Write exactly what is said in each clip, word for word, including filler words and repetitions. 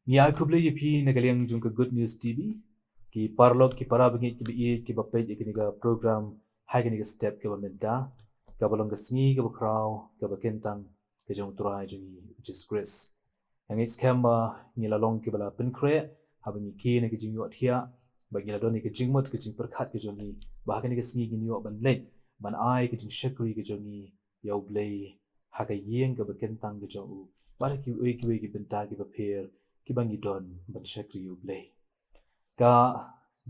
Ngi ai khublei ïa phi na ka liang jong ka Good News T V, ki paralok, ki para bangeit, ki ba ïeit, ki ba peit ïa kane ka program ha kane ka step ka ba mynta, ka ba long ka sngi ka ba khraw, ka ba kyntang ka jong u Trai jong ngi u Jisu Khrist. Nga ngeit skhem ba ngi la long ki ba la pynkhreh haba ngi kiew na ka jingïohthiah, ba ngi la don ïa ka jingmut, ka jingpyrkhat ka jong ngi ba ha kane ka sngi ngin ïoh ban leit ban ai ka jingshakri ka jong ngi ïa u Blei ha ka ïing ka ba kyntang ka jong u, bad ha kiwei kiwei ki bynta ki ba pher ki ba ngi don ban shakri ïa u Blei. Ka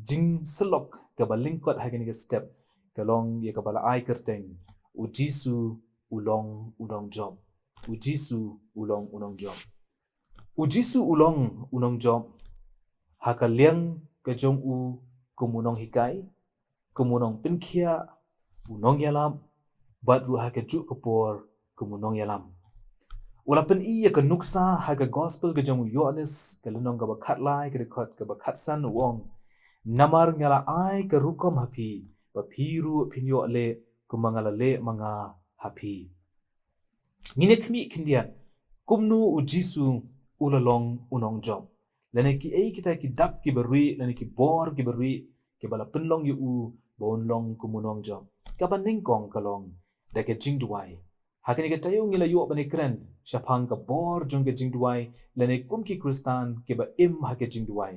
jingsyllok ka ba lyngkot ha kane ka step ka long ïa ka ba la ai kyrteng, U Jisu u long u nongjop. U Jisu u long u nongjop. U Jisu u long u nongjop ha ka liang ka jong u kum u nonghikai, kum u nongpynkhiah, u nongïalap, bad ruh ha ka juh ka por kum u nongïalam. U la pyni ïa ka nuksa ha ka Gospel ka jong u Ïoannis, ka lynnong ka ba khatlai, ka dkhot ka ba khatsan, u ong, "Namar nga la ai ka rukom ha phi, ba phi ruh phin ïoh leh kumba nga la leh ma nga ha phi." Ngin ïa khmih khyndiat kumno u Jisu u la long u nongjop, lane kiei kita ki dak ki ba rieh, lane ki bor ki ba rieh ki ba la pynlong ïa u ba un long kum u nongjop. Ka ba nyngkong ka long da ka jingduwai. Ha kane ka taïew ngi la ïoh ban ïakren shaphang ka bor jong ka jingduwai, lane kum ki Khristan ki ba im ha ka jingduwai.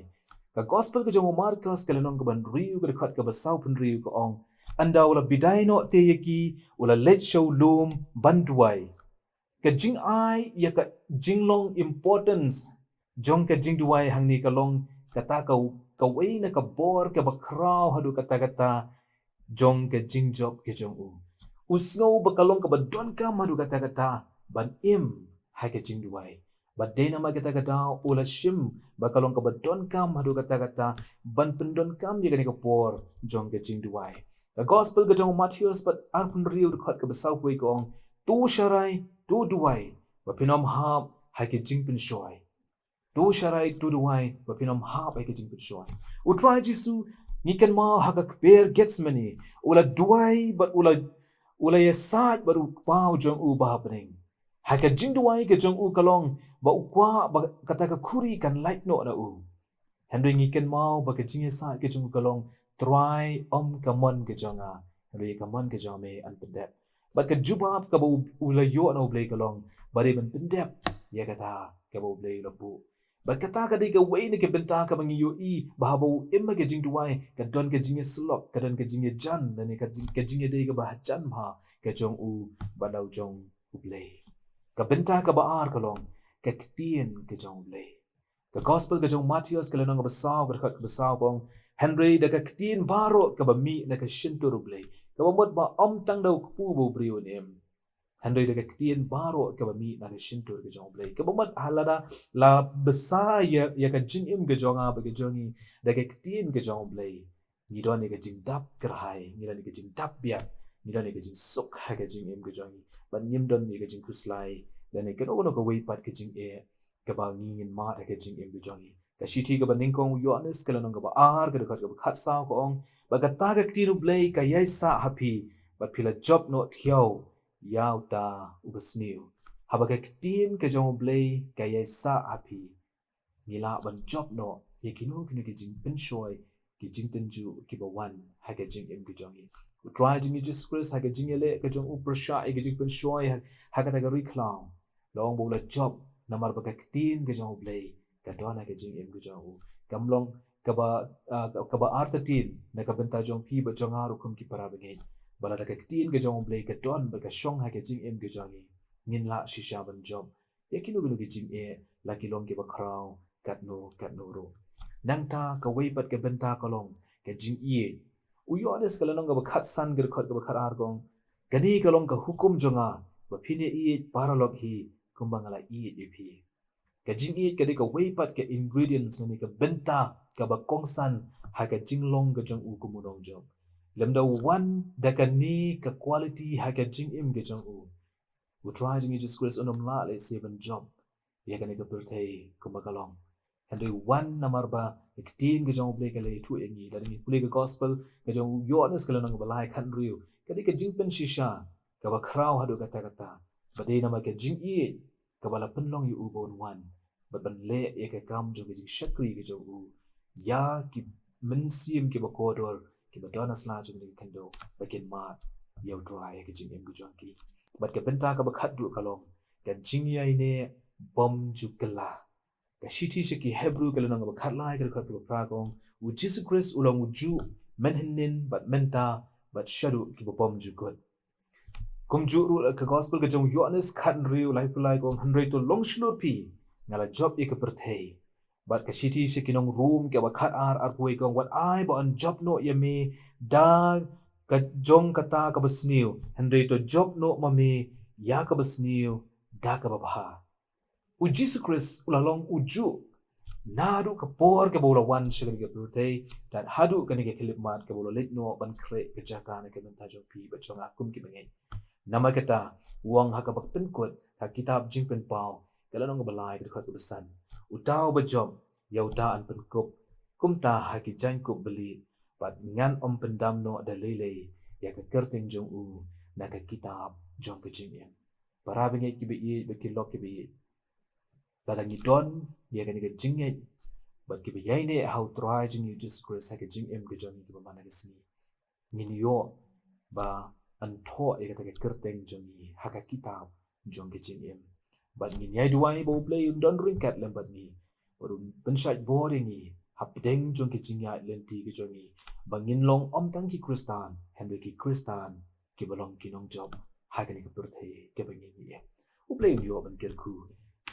Ka Gospel ka jong u Markos, ka lynnong ka ba hynriew, ka dkhot ka ba sawphew hynriew, ka ong, "Ynda u la bidai noh te ïa ki, u la leit sha u lum ban duwai." Ka jingai ïa ka jinglong importance jong ka jingduwai hangne ka long kata ka, kawei na ka bor ka ba khraw haduh katta katta jong ka jingjop ka jong u. U sngew ba ka long ka ba donkam haduh katta katta ban im ha ka jingduwai. Bad dei namar kata ka daw u la shim ba ka long ka ba donkam haduh katta katta ban pyndonkam ïa kane ka por jong ka jingduwai. Ka Gospel ka jong u Mathaios, bad arphew hynriew, dkhot ka ba sawphew wei, ka ong, "To sharai, to duwai, ba phin ym hap ha ka jingpynshoi." To sharai, to duwai, ba phin ym hap ha ka jingpynshoi. U Trai Jisu, ngi kynmaw ha ka kper Gethsemane, u la duwai bad u la, u la ïasaid bad u Kpa u jong u ba ha bneng. Ha ka jingduwai ka jong u ka long ba u kwah ba kata ka khuri kan lait noh na u. Hynrei ngi kynmaw ba ka jingïasaid ka jong u ka long, "Trai, ym ka mon ka jong nga, hynrei ka mon ka jong me yn pyndep." Bad ka jubab ka ba u, u la ïoh na u Blei ka long ba dei ban pyndep ïa kata ka ba u Blei u la buh. Bad kata ka dei kawei na ka bynta ka ba ngi ïohi ba haba u im ha ka jingduwai, ka don ka jingïasyllok, ka don ka jingïajan, lane ka jing, ka jingïadei ka ba hajan bha ka jong u bad u jong u Blei. Ka bynta ka ba ar ka long ka ktien ka jong u Blei. Ka Gospel ka jong u Mathaios, ka lynnong ka ba saw, ka dkhot ka ba saw, ka ong, "Hynrei da ka ktien baroh ka ba mih na ka shyntur u Blei, ka ba mut ba ym tang da u kpu ba u briew un im, hynrei da ka ktien baroh ka ba mih na ka shyntur ka jong u Blei." Ka ba mut ha lada la bsa ïa, ïa ka jingim ka jong nga bad ka jong ngi da ka ktien ka jong u Blei, ngi don ïa ka jingdap kyrhai, ngi don ïa ka jingdap biang, ngi don ïa ka jingsuk ha ka jingim ka jong ngi, bad ngim don ïa ka jingkhuslai lane kano kano kawei pat ka jingeh ka ba ngi ngin mad ha ka jingim ka jong ngi. Ka shithi ka ba nyngkong u Ïoannis, ka lynnong ka ba ar, ka dkhot ka ba khatsaw, ka ong, "Bad kata ka ktien u Blei ka ïaisah ha phi, bad phi la jop noh thiaw ïa uta u ba sniew." Haba ka ktien ka jong u Blei ka ïaisah ha phi, ngi lah ban jop noh ïa kino kino ki jingpynshoi, ki jingtynjuh ki ba wan ha ka jingim ka jong ngi. U Trai jong ngi Jisu Khrist ha ka jingïaleh ka jong u pyrshah ïa ka jingpynshoi ha, ha kata ka ri khlaw, la ong ba u la jop, namar ba ka ktien ka jong u Blei ka don ha ka jingim ka jong u. Kam long ka ba, ah, ka, ka ba artatien na ka bynta jong phi bad jong nga ruh kum ki para bangeit, ba lada ka ktien ka jong u Blei ka don bad ka shong ha ka jingim ka jong ngi, ngin lah shisha ban jop ïa kino kino ki jingeh, la ki long ki ba khraw katno katno ruh. Nangta kawei pat ka bynta ka long ka jingïeit. U Ïoannis, ka lynnong ka ba khatsan, ka dkhot ka ba khatar, ka ong, "Kane ka long ka hukum jong nga, ba phin ïaieit paralok hi kumba nga la ïeit ïa phi." Ka jingïeit ka dei kawei pat ka ingredients lane ka bynta ka ba kongsan ha ka jinglong ka jong u kum u nongjop. Lymda u wan da kane ka quality ha ka jingim ka jong u, u Trai jong ngi Jisu Khrist un ym lah lehse ban jop ïa kane ka pyrthei kumba ka long. Hynrei u wan namar ba ka ktien ka jong u Blei ka la ïathuh ïa ngi. Lada ngi pule ka Gospel ka jong u Ïoannis, ka lynnong ka ba lai, khathynriew, ka dei ka jingpynshisha ka ba khraw haduh katta katta, ba dei namar ka jingïeit ka ba la pynlong ïa u ba un wan. bad ban leh ïa ka kam jong ka jingshakri ka jong u ïa ki mynsiem kiba kordor kiba don ha sla jong kane ka khyndew, ba kin mad ïa U Trai ha ka jingim ka jong ki. Bad ka bynta kaba khatduh ka long ka jingïaineh bymjukla. Ka shithi sha ki Hebru ka lynnong kaba khatlai ka dkhot kaba phra ka ong, U Jisu Khrist u long ujuh mynhynnin bad mynta bad shaduh kiba bymjukut. Kumjuh ruh ka gospel ka jong u Ïoannis khathynriew laiphew lai ka ong, hynrei to long shlur phi, nga la jop ïa ka pyrthei. Bad ka shithi sha ki nong Rom kaba khatar arphew wei ka ong, wat ai ba yn jop noh ïa me da ka jong kata kaba sniew, hynrei to jop noh ma me ïa kaba sniew da kaba bha. U Jisu Khrist u la long ujuh naduh ka por kaba u la wan sha kane ka pyrthei, tad haduh kane ka khyllipmat kaba u la leit noh ban khreh ka jaka na ka bynta jong phi bad jong nga kum ki bangeit. Namar kata u ong ha kaba pynkut ha kitab Jingpynpaw ka lynnong kaba lai ka dkhot kaba san, uta uba jop ïa uta yn pynkup kumta ha ki jaiñkup balieh, bad ngan ym pyndam noh da lei lei ïa ka kyrteng jong u na ka kitab jong ka jingim. Para bangeit kiba ïeit bad ki lok kiba ïeit, lada ngi don ïa kane ka jingngeit bad kiba ïaineh ha U Trai jong ngi U Jisu Khrist ha ka jingim ka jong ngi kaba man la ka sngi, ngin ïoh ba yn thoh ïa kata ka kyrteng jong ngi ha ka kitab jong ka jingim. Bad ngin ïai duwai ba U Blei un don ryngkat lem bad ngi, bad un pynshait bor ïa ngi hapdeng jong ka jingïaid lynti ka jong ngi, ba ngin long ym tang ki Khristan hynrei ki Khristan kiba long ki nongjop ha kane ka pyrthei kaba ngin ïaid. U Blei un ïoh ban kyrkhu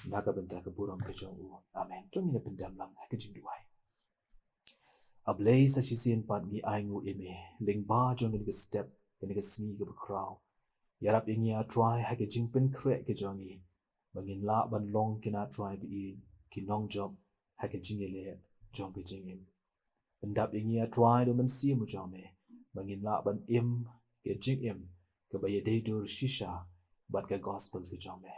na ka bynta ka burom ka jong u. Amen. To ngin ïa pyndem lang ha ka jingduwai. A Blei, sa shisien pat ngi ainguh ïa me lyngba jong kane ka step, kane ka sngi kaba khraw. Ïarap ïa ngi A Trai ha ka jingpynkhreh ka jong ngi, ba ngin lah ban long kine A Trai ba ïeit, ki nongjop ha ka jingïaleh jong ka jingim. Pyndap ïa ngi A Trai da U Mynsiem u jong me, ba ngin lah ban im ka jingim kaba ïadei dur shisha bad ka gospel ka jong me.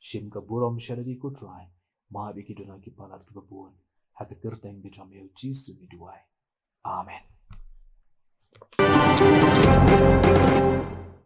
Shim ka burom sha lade ko Trai, map ïa ki duna ki palat kiba bun, ha ka kyrteng ka jong me U Jisu ngi duwai. Amen.